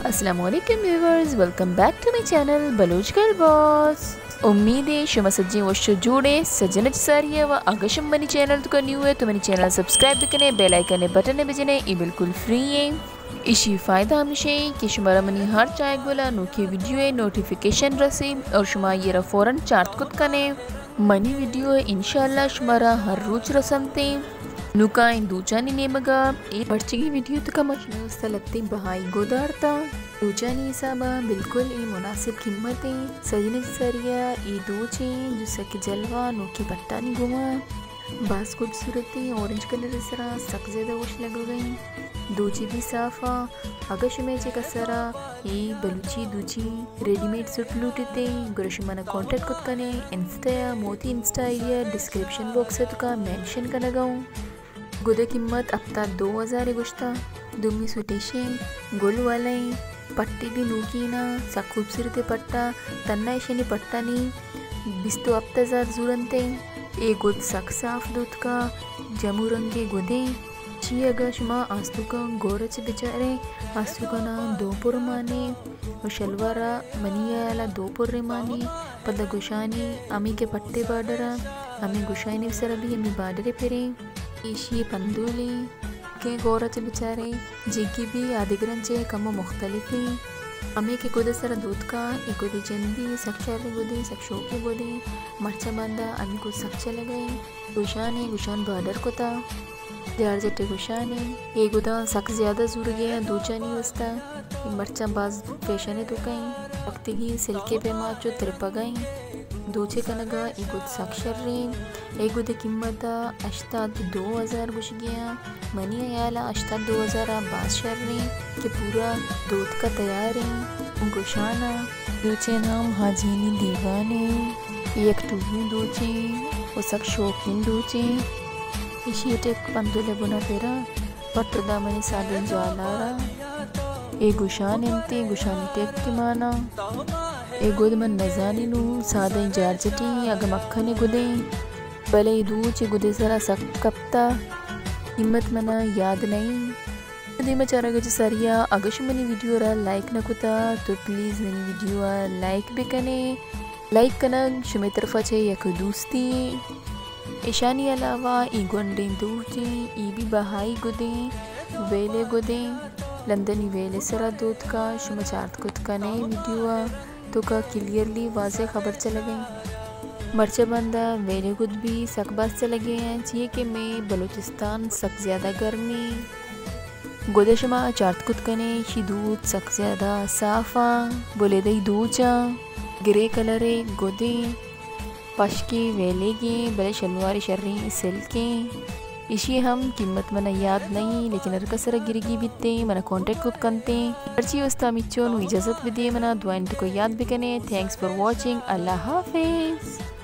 السلام علیکم viewers, welcome back to my channel Baloch girl boss. امید ہے شما سجیں وش و جوڑ ئے۔ سجن چہ ساری ءَ و اگہ شما منی چینل توکا نیو ئے تو منی چینل سبسکرائب بکنے، بیل آئیکن بٹن بجنے، اے بالکل فری ہے۔ ایشی فائدہ ہمیش ہے کہ شمارا منی ہر چاہے گولا نوکیں ویڈیو ءِ نوٹیفیکیشن رسی اور شما آئی را فوراً چارت کت کنے۔ منی ویڈیو انشاءاللہ شمارا ہر روچ رسنتے۔ نوکائیں دوچانی نیمگا اے مرچگی ویڈیو تکا ما شمے واسطہ لتیں بہائی گد آرتا۔ دوچانی حسابا بالکل اے مناسب قیمت ایں۔ سجن چہ ساری ءَ اے دوچ ایں جو سک جلوہ نوکیں پٹانی گوما۔ باز خوبصورت ایں، اورنج کلر ءِ سرا سک زیادہ وش لگگ ایں۔ دوچی بھی صاف آ۔ اگہ شمے چہ کسرا اے بلوچی دوچی ریڈی میڈ سوٹ لوٹیت ئے، گڑا شما منا کانٹیکٹ کت کنے۔ انسٹا ءَ، موتی انسٹا آئی ڈسکرپشن باکس ءِ توکا مینشن کنگا اوں۔ گد ءِ قیمت ہپتاد دو ہزار گوشتا۔ دومی سوٹ ایشیں، گل والا ایں، پٹی بھی نوکینا، سک خوبصورت پٹا، تنا ایشانی پٹانی بیست و ہپت ہزار زورنتے۔ اے گد سک صاف دوتکا، جمو رنگے گدیں۔ چی اگہ شما آستوکاں گورا چہ بچارے، آستوکانا دو پر مانے و شلوارا منی حیالا دو پر مانے، پدا گوشانی ہمے کہ پٹے بارڈرا، ہمے گوشانی سرا بھی ہمے بارڈرے پریں۔ ایشی پندولیں کہ گورا چہ بچارے، جیگی بھی آدگران چہ کمو مختلفیں۔ ہمے کہ گد سرا دوتکا، اے گدی جندی سک شریں گدیں، سک شوکیں گدیں۔ مرچا باندا ہمے گد سک چلگئیں۔ گوشانے، گوشان بارڈر کتا۔ جارجٹے گوشانے۔ اے گداں سک زیادہ زورگے آں دوچانی واسطہ۔ اے مرچاں باز فیشن ءِ توکا ایں۔ وقتگی سلکے پیما چو ترپگا ایں۔ دوچے کنگا اے گد سک شریں۔ اے گد ءِ قیمت ہشتاد دو ہزار گوشگے آں۔ منی حیالا ہشتاد دو ہزار ءَ باز شریں کہ پورا دوتکا تیاریں۔ گوشانا دوچے نام حاجینی دیوانے۔ یک ٹوہیں دوچیں و سک شوقیں دوچیں۔ ایشی ٹیک پندول ءِ بنا پرا پٹ و دامنی سادیں جالارا۔ اے گوشان انت، اے گوشانی ٹیک کہ مانا۔ اے گد من نزانی نوں سادیں جارجٹیں اگہ مکھن گدیں، بلے اے دوچ گدے سرا سک کپتا۔ قیمت منا یاد نہیں۔ دیما چارگ ءَ چہ ساری ءَ اگہ شما منی ویڈیو را لائک نہ کتا تو پلیز منی ویڈیو ءَ لائک بکنے۔ لائک کنگ شمے طرفا چہ یک دوستی۔ ایشانی علاوہ اے گونڈیں دوچیں، اے بھی بہائی گدیں، ویلے گدیں، لندنی ویلے سرا دوتکا، شما چارت کت کنے ویڈیو ءَ توکا کلیئرلی واضح خبر چلگیں۔ مرچا باندا ویلے گد بھی سک باز چلگے ہیں، چیئے کہ مے بلوچستان سک زیادہ گرمی۔ گد ءَ شما چارت کت کنے، شی دوت سک زیادہ صاف آں، بلیدئی دوچ آں، گرے کلر ءِ گدیں، پشکی ویلیگیں، بلے شلوار شریں سلکیں۔ ایشی ہم قیمت منا یاد نہیں، لیکن ہر کس را گرگی بیتیں، منا کانٹیکٹ کت کنتیں۔ ہرچی واسطہ ہمیچو نوں اجازت بدے، منا دعائیں توکا یاد بکنے۔ Thanks for watching، اللہ حافظ۔